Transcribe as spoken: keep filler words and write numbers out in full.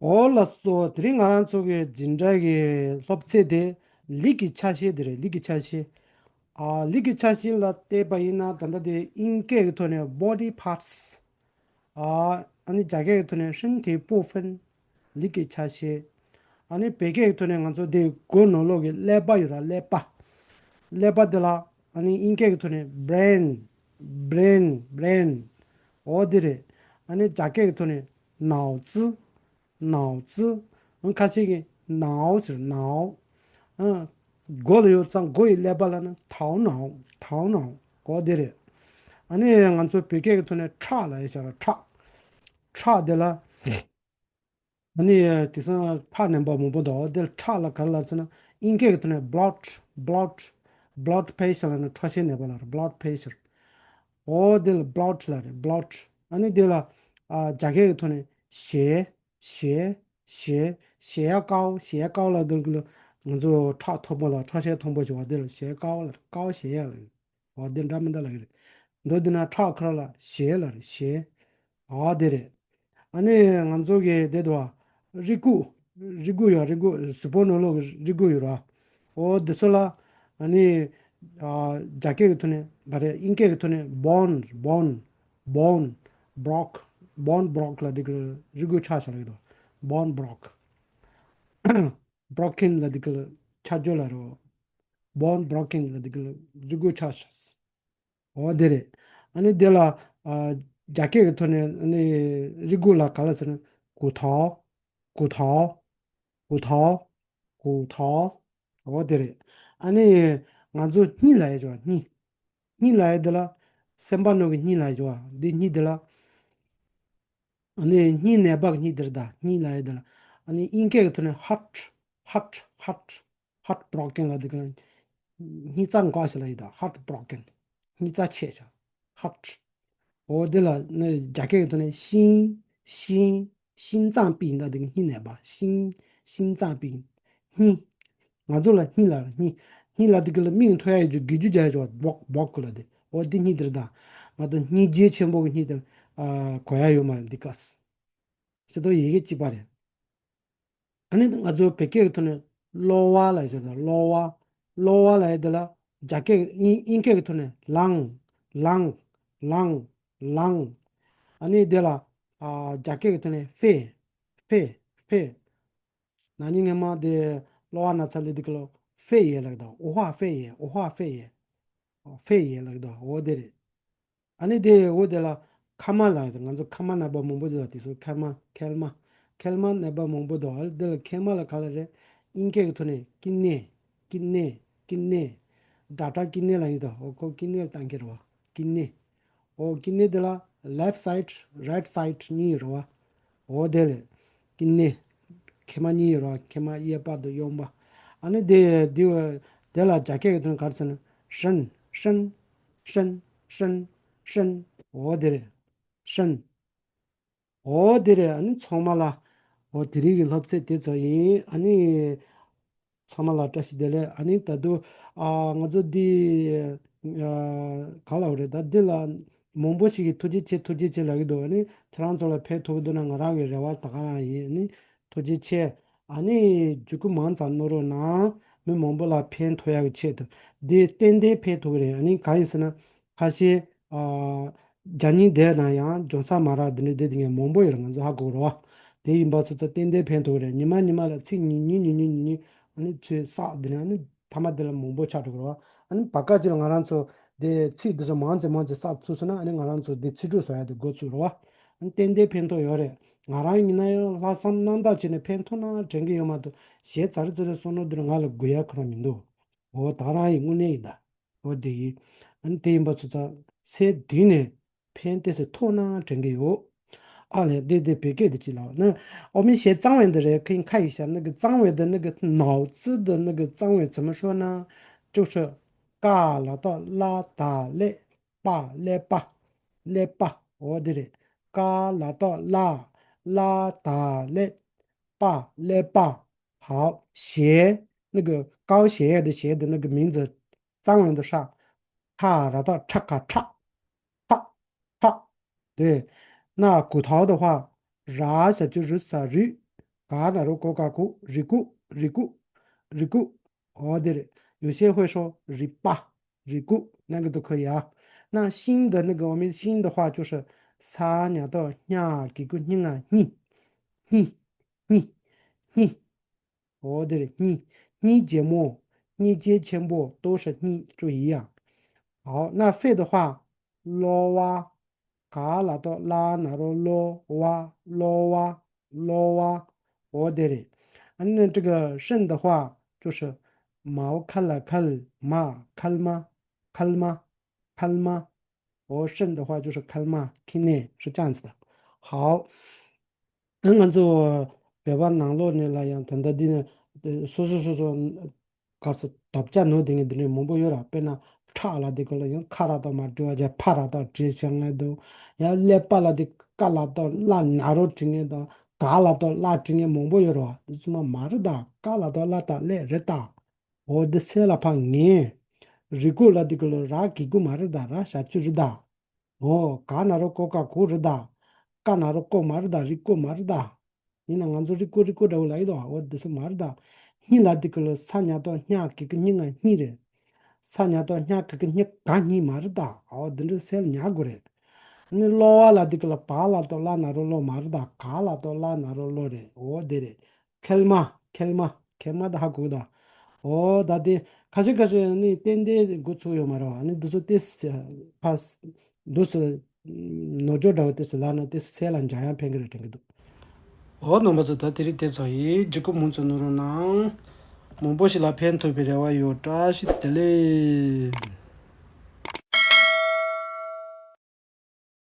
འོ་ལགས་སོ། དེ་རིང་ང་རང་ཚོ་གི་འཛིན་གྲྭ་གི་སློབ་ཚན་དེ་ལུས་ཀྱི་ཆ་ཤས་དེ་རེད། ལུས་ཀྱི་ཆ་ཤས། ཨ། ལུས་ཀྱི་ཆ་ཤས་ལ་བལྟས་པ་ཡིན་ན། ད་ལྟ་དེ་དབྱིན་སྐད་ཀྱི་ཐོག་ནས་body parts། ཨ། ཨ་ནི་རྒྱ་སྐད་ཀྱི་ཐོག་ནས་身体部分། ལུས་ཀྱི་ཆ་ཤས། ཨ་ནི་བོད་སྐད་ཀྱི་ཐོག་ནས་ང་ཚོ་དེ་མགོ་ནང་ལོགས་ཀྱི་ཀླད་པ་ཡོད་ར། ཀླད་པ། ཀླད་པ་དེ་ལ་ཨ་ནི་དབྱིན་སྐད་ཀྱི་ཐོག་ནས་brain། brain། brain། འོ་དེ་རེད། ཨ་ནི་རྒྱ་སྐད་ཀྱི་ཐོག་ནས་脑子།脑子། ཁ་ཤས་ཀྱིས་脑ཟེར།脑། ཨ། མགོ་ལ་ཡོད་ཙང་མགོ་ཡི་ཀླད་པ་ལ་ནི་头脑།头脑། འོ་དེ་རེད། ཨ་ནི་ང་ཚོ་བོད་སྐད་ཀྱི་ཐོག་ནས་ཁྲག་ལབ་ཡ་བྱས་ར། ཁྲག། ཁྲག་དེ་ལ། ཨ་ནི་དེང་སང་ཕར་ནད་པ་མང་པོ་འདུག། འོ་དེ་ལ་ཁྲག་ལ་ག་རེ་ལབ་ཟེར་ན། དབྱིན་སྐད་ཀྱི་ཐོག་ནས་blood། blood། blood pressure ལབ་ན་ཁྲག་ཤེད་ནད་པ་ལ་རེད། blood pressure། འོ་དེ་ལ་blood ལབ་རེད། blood། ཨ་ནི་དེ་ལ། ཨ། རྒྱ་སྐད་ཀྱི་ཐོག་ནས་ཞེ། ཞེ། ཞེ། ཞེ་ཡ་ཀའོ། ཞེ་ཡ་ཀའོ་ལབ་དུས་ཀྱི་ལ་ང་ཚོ་ཁྲག་མཐོན་པོ་ལ། ཁྲག་ཤེད་མཐོན་པོ་ཞིག་བ་དེ་ལ་ཞེ་ཡ་ཀའོ་ལབ། ཀའོ་ཞེ་ཡ་ལབ། འོ་དེ་འདྲ་མི་འདྲ་ལབ་ཀྱི་རེད། མདོར་བསྡུས་ན་ཁྲག་ཁོ་རང་ལ་ཞེ་ལབ་རེད། ཞེ། འོ་དེ་རེད། ཨ་ནི་ང་ཚོ་གི་དེ་དུ་བ། རིལ་བུ། རིལ་བུ་ཡོད། རིལ་བུ། གཟུགས་པོ་ནང་ལོགས་ཀྱི་རིལ་བུ་ཡོད་ར། འོ་དེ་ཚོ་ལ་ཨ་ནི། ཨ། རྒྱ་སྐད་ཀྱི་ཐོག་ནས་ག་རེ། དབྱིན་སྐད་ཀྱི་ཐོག་ནས་bone། bone། bone broke། bone broke ལབ་དུས་ཀྱི་རིལ་བུ་ཆག་ཤག་ལབ་ཀྱི་འདུག། bone broke། broken ལབ་དུས་ཀྱི་ཆག་རྒྱུ་ལ་རོ། bone broken ལབ་དུས་ཀྱི་རིལ་བུ་ཆག་ཤག། འོ་དེ་རེད། ཨ་ནི་དེ་ལ། ཨ། རྒྱ་སྐད་ཀྱི་ཐོག་ནས་ཨ་ནི་རིལ་བུ་ལ་ག་ལབ་ཟེར་ན། 骨头། 骨头། 骨头། 骨头། འོ་དེ་རེད། ཨ་ནི་ང་ཚོ་སྙིང་ལབ་ཡ་ཅིག་ཡོད་པ། སྙིང་། སྙིང་ལབ་ཡ་དེ་ལ། སེམས་པ་ནང་གི་སྙིང་ལབ་ཡ་ཅིག་ཡོད་པ། འདི་སྙིང་དེ་ལ། ཨ་ནི་སྙིང་ནད་པ་གི་སྙིང་དེ་རེད་ད། སྙིང་ལབ་ཡ་དེ་ལ། ཨ་ནི་དབྱིན་སྐད་ཀྱི་ཐོག་ནས་heart། heart། heart། heartbroken ལབ་དུས་ཀྱི་ལ། སྙིང་རྩ་འགག་ཤག་ལབ་ཡ་ད། heartbroken། སྙིང་རྩ་ཆད་ཤག། heart། འོ་དེ་ལ་ནི་རྒྱ་སྐད་ཀྱི་ཐོག་ནས་心། 心། 心脏病ལབ་དུས་ཀྱི་སྙིང་ནད་པ། 心། 心脏病། སྙིང་། ང་ཚོ་ལ་སྙིང་ལབ་ར། སྙིང་། སྙིང་ལབ་དུས་ཀྱི་ལ་མིག་ནས་ཐོན་ཡ་ཡོད་རྒྱུ། དགེ་རྒྱུ་རྒྱག་ཡ་ཅིག་ཡོད་པ། སྦོག་སྦོག་གི་ལབ་དེ། འོ་དེ་སྙིང་དེ་རེད་ད། མ་གཏོགས་སྙིང་རྗེ་ཆེན་པོ་གི་སྙིང་དེ། ཨ། གོ་ཡ་ཡོད་མ་རེད་འདི་སྐབས། སྤྱི་ཚོགས་ཡི་གེ་གཅིག་པ་རེད། ཨ་ནི་ང་ཚོ་བོད་སྐད་ཀྱི་ཐོག་ནས་གློ་བ་ལབ་ཡ་ཅིག་ཡོད་ད། གློ་བ། གློ་བ་ལབ་ཡ་དེ་ལ་རྒྱ་སྐད། དབྱིན་དབྱིན་སྐད་ཀྱི་ཐོག་ནས་lung། lung། lung། lung། ཨ་ནི་དེ་ལ། ཨ། རྒྱ་སྐད་ཀྱི་ཐོག་ནས་ཕེ། ཕེ། ཕེ། ན་ནིང་སྔོན་མ་དེ་གློ་བ་ན་ཚ་ལབ་དུས་ཀྱི་ལ་ཕེ་ཡས་ལབ་ཀྱི་འདུག། 武汉肺炎། 武汉肺炎། ཕེ་ཡས་ལབ་ཀྱི་འདུག། འོ་དེ་རེད། ཨ་ནི་དེ་འོ་དེ་ལ་མཁལ་མ་ལབ་ཀྱི་འདུག། ང་ཚོ་མཁལ་མ་ནད་པ་མང་པོ་ཅིག་ལ་དེ་ཚོ་མཁལ་མ། མཁལ་མ། མཁལ་མ་ནད་པ་མང་པོ་འདུག། ཨ། དེ་ལ་མཁལ་མ་ལ་ག་ལབ་རེད། དབྱིན་སྐད་ཀྱི་ཐོག་ནས་kidney། kidney། kidney། ཌོག་ཊར་ཀིན་ནེ་ལབ་ཀྱི་འདུག། འོ་ཁོ་ཀིན་ནེ་ལ་བཏང་གི་རེད་པ། ཀིན་ནེ། འོ་ཀིན་ནེ་དེ་ལ་left side right side གཉིས་ཡོད་རེད་པ། འོ་དེ་ལ་ཀིན་ནེ། མཁལ་མ་གཉིས་ཡོད་རེད་པ། མཁལ་མ་གཡས་པ་དང་གཡོན་པ། ཨ་ནི་དེ་དེ་དེ་ལ་རྒྱ་སྐད་ཀྱི་ཐོག་ནས་ག་རེ་ཟེར་ན། 肾། 肾། 肾། 肾། 肾། འོ་དེ་རེད། 肾། འོ་དེ་རེད། ཨ་ནི་ཚང་མ་ལ། འོ་དེ་རིང་གི་སློབ་ཚན་དེ་ཚོ་ཡིན། ཨ་ནི་ཚང་མ་ལ་བཀྲ་ཤིས་བདེ་ལེགས། ཨ་ནི་ད་དུང་། ཨ། ང་ཚོ་འདི། ཨ། ག་ལབ་རེད། ད་འདི་ལ་མང་པོ་ཞིག་གིས་ཐུགས་རྗེ་ཆེ། ཐུགས་རྗེ་ཆེ་ལབ་ཀྱི་འདུག། ཨ་ནི་ཁྱེད་རང་ཚོ་ལ་ཕན་ཐོགས་ཀྱི་འདུག་ན་ང་རང་གི་རེ་བ་ད་ག་རང་ཡིན། ཨ་ནི་ཐུགས་རྗེ་ཆེ། ཨ་ནི་བརྒྱུད་སྐུར་མང་ཙམ་གནང་རོགས་གནང་། མི་མང་པོ་ལ་ཕན་ཐོགས་ཡག་གི་ཆེད་དུ། འདི་ཏན་ཏན་ཕན་ཐོགས་ཀྱི་རེད། ཨ་ནི་གང་ཡིན་ཟེར་ན། ཁ་ཤས། ཨ། རྒྱ་ཉིན་དེ་ན་ཡང་ལྗོན་ཚ་མ་རག་འདི་འདྲ་དེ་དེ་ངས་མང་པོ་ཡོད་རེད། ང་ཚོ་ཧ་གོ་གི་རེད་པ། དེ་ཡིན་པ་སོང་ཙང་ཏན་ཏན་ཕན་ཐོགས་ཀྱི་རེད། ཉི་མ་ཉི་མ་ལ་ཚིག་ཉུང་ཉུང་ཉུང་ཉུང་ཉུང་ཉུང་། ཨ་ནི་ཚོས་བསགས་འདི་ནས་ཨ་ནི་མཐའ་མ་དེ་ལ་མང་པོ་ཆགས་འགྲོ་གི་རེད་པ། ཨ་ནི་བར་སྐབས་ཅིག་ལ་ང་རང་ཚོ་དེ་ཚིག་འདི་ཚོ་མང་ཙམ་མང་ཙམ་བསགས་ཚུགས་སོང་ན། ཨ་ནི་ང་རང་ཚོ་དེ་ཚིག་གྲོགས་བཟོ་ཡ་དེ་འགོ་ཚུགས་རེད་པ། ཨ་ནི་ཏན་ཏན་ཕན་ཐོགས་ཡོད་རེད། ང་རང་ཡིན་ན་ཡང་ལྷག་བསམ་རྣམ་དག་བྱས་ནས་ཕན་ཐོགས་ན་དྲན་གྱི་ཡོད་མ་གཏོགས། གཞས་ཙ་རི་ཙི་རི་བསམ་བློ་འདི་ང་ལ་དགོས་ཡ་ཁོ་རང་མི་འདུག། འོ་ད་རང་ཡིན། དངོས་གནས་ཡིན་ད། འོ་དེ་ཡིན། ཨ་ནི་དེ་ཡིན་པ་ཚོ་ཚ་ཚེ་འདི་ནས་ཕན་ཏོག་ཙམ་ཐོགས་ན་དྲན་གྱི་ཡོད། ཨ་ལས། དེ་དེ་བོད་སྐད་དེ་ཅིག་ལབ་ན། 我们学藏文的人可以看一下，那个藏文的那个脑子的那个藏文怎么说呢？就是 ཀ་ལ་ཏོག་ལ་ད་ལེ། པ། ཀླད་པ། ཀླད་པ། འོ་དེ་རེད། ཀ་ལ་ཏོག་ལ། ལ་ད་ལེ། པ། ཀླད་པ། 好། གཞས། 那个 ཀའོ་གཞས་ཡས་དེ། གཞས་དེ་那个名字藏文的啥། ཁ་ར་ཏོག་ཁྲ། ཁ་ཁྲ། ཁྲ། ཁྲ། དེ། 那骨头的话། ར་ཞབས་ཀྱུ་རུ་ས་རུས། ག་ན་རོ་གོ་ག་གུ། རི་གུ། རི་གུ། རི་གུ། འོ་དེ་རེད། 有些会说 རི་པ། རི་གུ། 那个都可以啊。那新的那个，我们新的话就是 ས་ཉ་ཏོ་སྙ་གི་གུ་སྙི་ང་སྙི། སྙི། སྙི། སྙི། འོ་དེ་རེད། སྙི། སྙི་རྗེ་མོ། སྙི་རྗེ་ཆེན་པོ། 都是སྙི 注意啊。好，那费的话 གློ་བ། ག་ལ་ཏོ་གླ་ན་རོ་གློ། བ། གློ་བ། གློ་བ། འོ་དེ་རེད། 那这个 顺的话就是 མའོ་ཁལ་ལ་ཁལ། མ། ཁལ་མ། ཁལ་མ། ཁལ་མ། 哦，顺的话就是 ཁལ་མ། ཁི་ནེ 是这样子的。好， ང་ཚོ་བོད་པ་ནང་ལོགས་ནས་ལ་ཡང་ད་ལྟ་འདི་ནས་སོ་སོ་སོ་སོ་ག་ས་དོབ་ཆ་ནོ་དེ་ངས་འདི་ནས་མང་པོ་ཡོད་ར། དཔེར་ན་ཁྲ་ལ་དེ་ག་ལ་ཡང་ཁ་ར་དང་མ་བྲི་བ་བྱས་ཕ་ར་དང་བྲིས་བྱ་ངས་འདུག་ཡང་ཀླད་པ་ལ་དེ་ཀ་ལ་དང་གླ་ན་རོ་བྲི་ངས་དང་ག་ལ་དང་གླ་བྲི་ངས་མང་པོ་ཡོད་ར། དེ་ཚོ་མ་མ་རེད་ད། ཀ་ལ་དང་གླ་དང་ཀླད་རེད་ད། འོ་འདི་སེ་ལ་ཕ་ངན། རི་གུ་ལ་འདི་གུ་ལ་ར་གི་གུ་མ་རེད་ད། ར་ཞབས་ཀྱུ་རེད་ད། འོ་ག་ན་རོ་གོ་ག་གུ་རེད་ད། ཀ་ན་རོ་ཀོ་མ་རེད་ད། རི་ཀོ་མ་རེད་ད། ཡིན་ན་ང་ཚོ་རི་ཀོ་རི་ཀོ་འདྲ་བོ་ལ་ཡོད་དོ། འོ་འདི་སུ་མ་རེད་ད། སྙི་ལ་འདི་གུ་ལ་ས་ཉ་ཏོ་སྙ་གི་གུ་སྙི་ང་སྙི་རེད། ས་ཉ་ཏོ་སྙ་གི་གུ་སྙི་ག་སྙི་མ་རེད་ད། འོ་འདི་འདྲ་སེ་ལ་ཉ་དགོས་རེད། ནི་གློ་བ་ལ་འདི་གུ་ལ་བ་ལ་ཏོ་བླ་ན་རོ་བློ་མ་རེད་ད། ག་ལ་ཏོ་བླ་ན་རོ་བློ་རེད། འོ་དེ་རེད། ཁལ་མ། ཁལ་མ། ཁལ་མ་ད་ཧ་གོ་ད། འོ་ད་དེ་ཁ་ཤས་ཁ་ཤས་ནི་ཏན་ཏན་འགོ་ཚུགས་ཡོད་མ་རེད་བ། ནི་འདི་ཚོ་ཏེ་ཕ་འདུག་སེ་ནོར་འགྲོ་འདྲ་བོ་ཏེ་སེ་ལ་ན་ཏེ་སེ་ལ་འཇག་ཡང་ཕན་གི་རེད་དྲན་གི་འདུག་འོ་རྣམ་པ་ཚོ་ད་དེ་རིང་དེ་ཙམ་ཡིན། ལྗིད་ཁོག་མུ་ཚོ་ནོར་རོགས་གནང་། མང་པོ་ཞིག་ལ་ཕན་ཐོགས་པའི་རེ་བ་ཡོད། བཀྲ་ཤིས་བདེ་ལེགས།